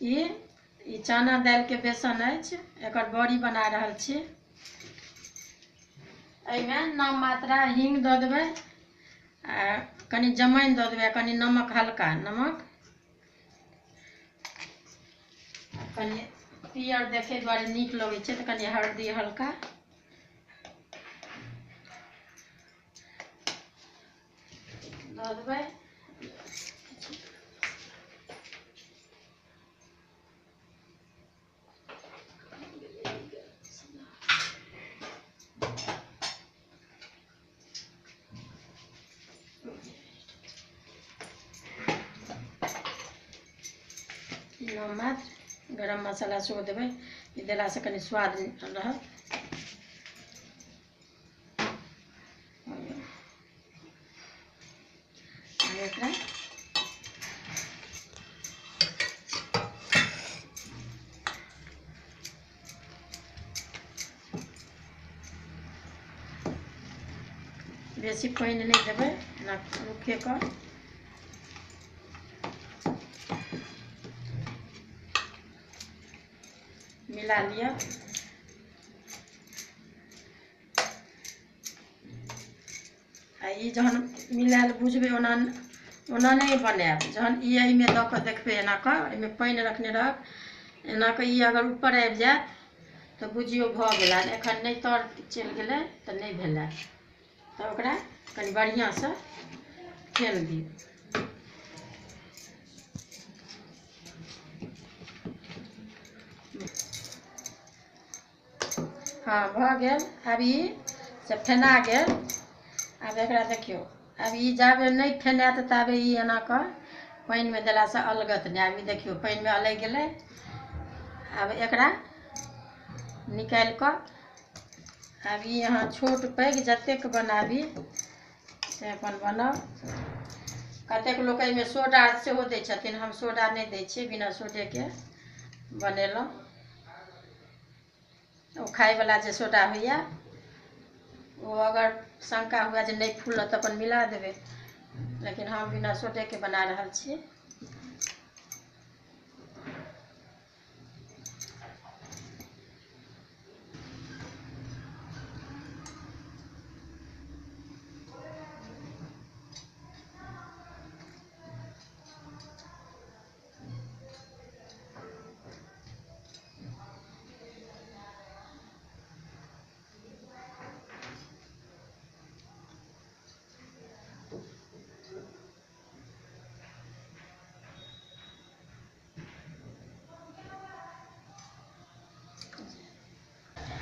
ई चना दालि के बेसन अछि, एकर बड़ी बना रहल छी। एहिमे नाम मात्रा हींग दऽ देबै आ कनि जमाइन दऽ देबै, कनि नमक, हल्का नमक, कनि पियर देखै दुआरे नीक लगै छै तऽ कनि हल्दी हल्का। दऽ देबै। मात्र गरम मसाला सेहो देबै, ई देलासँ कनि स्वाद रहत। एकरा बेसी पानि नहि देबै, एना रुखे कऽ मिला लिअ। आ ई जहन मिलायल बुझबै, ओना ओना नहि बनायब। जहन ई एहिमे दऽ कऽ देखबै, एना कऽ एहिमे पानि रखने रहब, एना कऽ ई अगर ऊपर आबि जायत तऽ बुझियौ भऽ गेल। एखन नहि तर चलि गेलै तऽ नहि भेलै, तऽ ओकरा कनि बढ़िआँसँ फेन दियौ। हाँ, भऽ गेल। आब ई से फेना गेल। आब एकरा देखियौ, आब ई जाबे नहि फेनायत ताबे ई एना कऽ पानिमे देलासँ अलगत नहि। आब ई देखियौ पानिमे अलगि गेलै। आब एकरा निकालि कऽ आब ई अहाँ छोट पैघ जतेक बनाबी से अपन बनाउ। कतेक लोक एहिमे सोडा सेहो दै छथिन, हम सोडा नहि दै छियै, बिना सोडेके बनेलहुँ। ओ खायवला जे सोडा होइए ओ अगर शंका हुए जे नहि फूलत तऽ अपन मिला देबै, लेकिन हम बिना सोडेके बना रहल छी।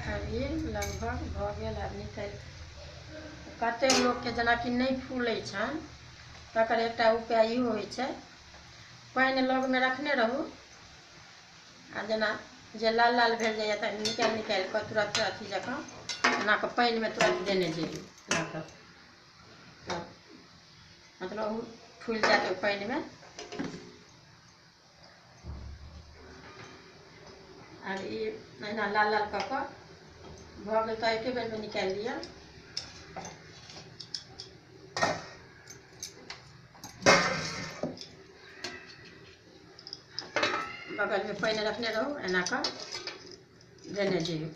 आब ई लगभग भऽ गेल। आब निकालि कतेक लोकके जेनाकि नहि फूलै छनि तकर एकटा उपाय इहो होइ छै, पानि लगमे रखने रहू आ जेना जे लाल लाल भेल जाइए तऽ निकालि निकालि कऽ तुरन्त अथी जकाँ एना कऽ पानिमे तुरन्त देने जइयौ, एना कऽ तब मतलब ओ फूलि जायत ओहि पानिमे। आब ई एहिना लाल लाल कऽ कऽ भऽ गेल तऽ एके बेरमे निकालि लिअ। बगलमे पानि रखने रहू, एना कऽ देने जइयौ।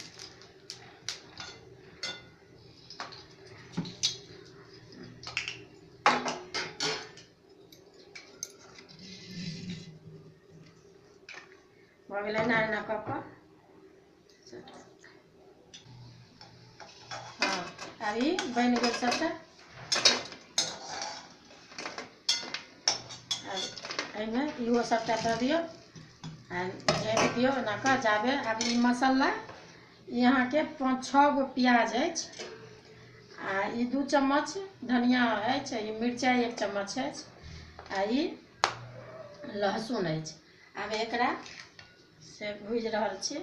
भऽ गेलै। एना एना कऽ कऽ हँ, आब ई बनि गेल सबटा। आब एहिमे इहो सबटा दऽ दियौ आ झाँपि दियौ एना कऽ जाबे। आब ई मसाला, ई अहाँके 5-6 गो प्याज अछि आ ई 2 चम्मच धनिया अछि, ई मिरचाइ 1 चम्मच अछि आ ई लहसुन अछि। आब एकरा से भुजि रहल छी।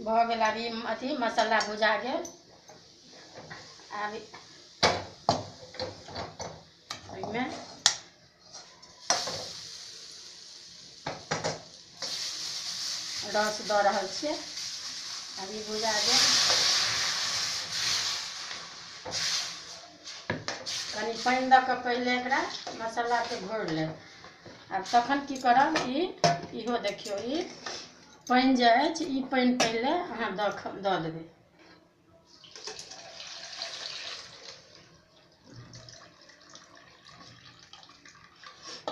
भऽ गेल। आब ई अथी मसाला भुजा गेल। आब एहिमे रस दऽ रहल छियै। आब ई भुजा गेल। कनि पानि दऽ कऽ पहिले एकरा मसालाके घोरि लेब। आब तखन की करब, ई इहो देखियौ ई पानि जे अछि ई पानि पहिले अहाँ दऽ देबै।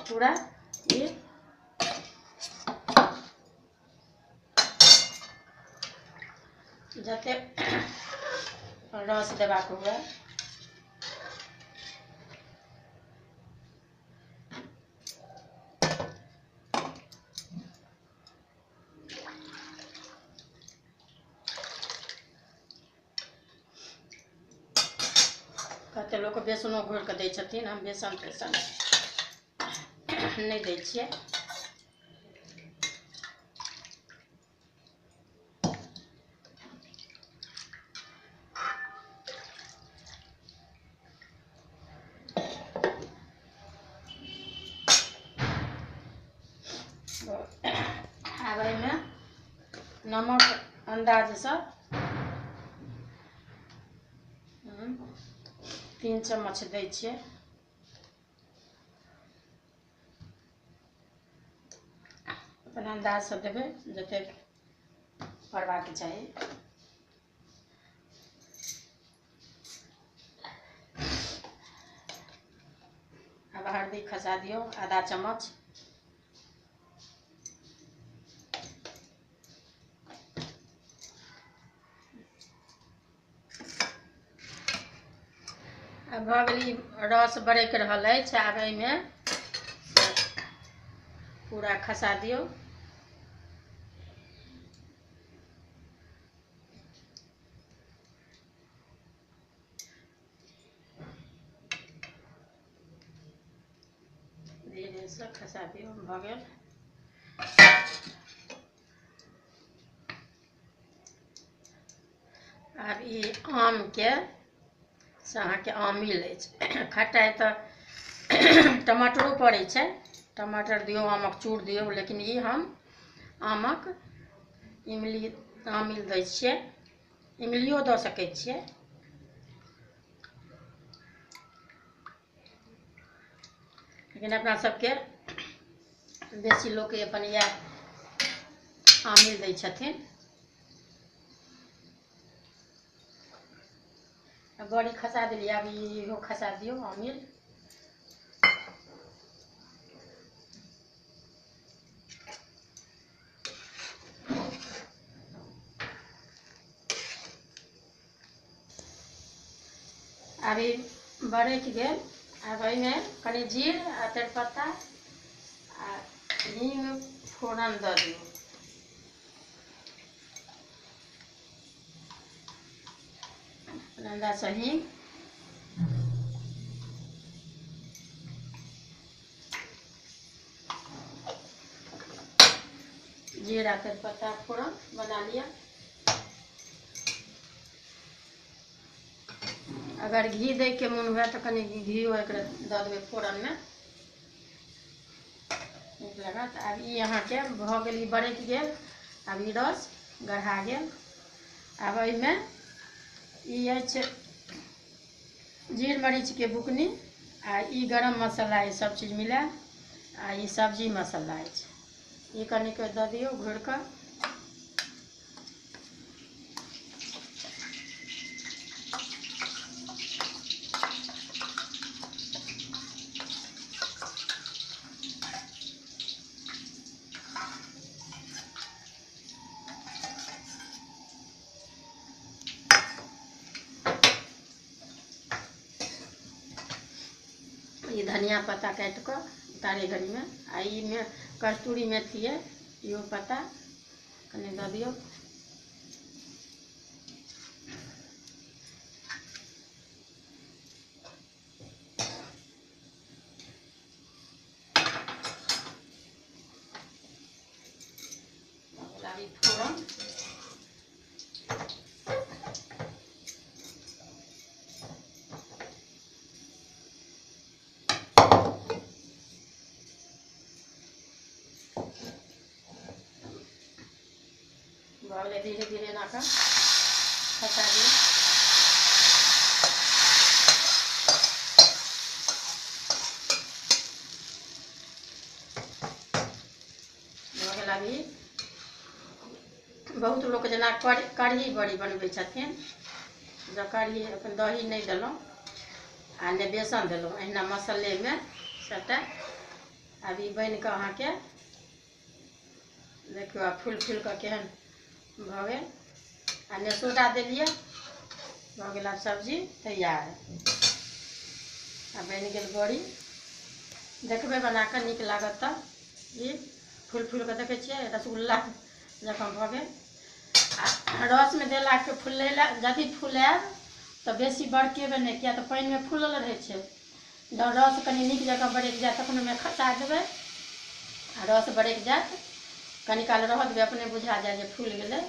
पूरा ई जतेक रस देबाक हुए। कते लोक बेसनो घोरि कऽ दै छथिन, हम बेसन तेसन नहि दै छियै। आब एहिमे नमक अन्दाजसँ 3 चम्मच दै छियै। अपन अन्दाजसँ देबै जतेक पड़बाक चाही। आब हल्दी खसा दियौ आधा चम्मच। आब भऽ गेल ई रस बरकि रहल अछि। आब एहिमे पूरा खसा दियौ। धीरे से खसा दियौ। भऽ गेल। आब ई आमके से अहाँके आमिल अछि। खटाइ तऽ टमाटरो पड़ै छै, टमाटर दियौ, आमक चूर दियौ, लेकिन ई हम आमक इमली आमिल दै छियै। इमलियो दऽ सकै छियै। लेकिन अपना सबके बेसी लोक अपन इएह आमिल दै छथिन। बड़ी खसा देलियै। आब इहो खसा दियौ आमिल। आब ई बरकि गेल। आब एहिमे कनि जीर आ तेजपत्ता आ हींग फोरन दऽ दियौ। अन्दाजसँ हींग जीरा तेजपत्ता फोरन बना लिअ। अगर घी दैके मोन हुए तऽ कनि घिओ एकरा दऽ देबै फोरनमे, नीक लागत। आब ई अहाँके भऽ गेल, ई बरकि गेल। आब ई रस गढ़ा गेल। आब एहिमे ई अछि जीर मरीचके बुकनी आ ई गरम मसाला, ई सब चीज मिलायल आ ई सब्जी मसाला अछि। ई कनिक दऽ दियौ घोरि कऽ। ई धनिया पत्ता काटि कऽ उतारे घड़ीमे आ ई मे कस्तूरी मेथी अइ, इहो पत्ता कनि दऽ दियौ। आब ई फोरन धीरे धीरे एना कऽ खसा दियौ। भऽ गेल। अभी बहुत लोक जेना कढ़ी बड़ी बनबै छथिन, जँ कढ़ी अपन दही नहि देलहुँ आ नहि बेसन देलहुँ, अहिना मसल्लेमे सभटा। आब ई बनि कऽ अहाँके देखियौ आब फूलि फूलि कऽ केहन भऽ गेल। आ नहि सोडा देलियै, भऽ गेल आब सब्जी तैयार। आ बनि गेल बड़ी। देखबै बना कऽ नीक लागत तऽ ई फूलि फूलि कऽ देखै छियै रसगुल्ला जकाँ भऽ गेल। आ रसमे देलाके फुलै लए यदि फुलायब तऽ बेसी बरकेबै नहि, किया तऽ पानिमे फूलल रहै छै। जँ रस कनि नीक जकाँ बरकि जायत तखन ओहिमे खसा देबै आ रस बरकि जायत, कनि काल रहऽ देबै, अपने बुझा जायत जे फूलि गेलै,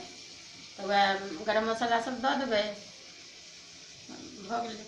तऽ वएह गरम मसाला सब दऽ देबै, भऽ गेलै।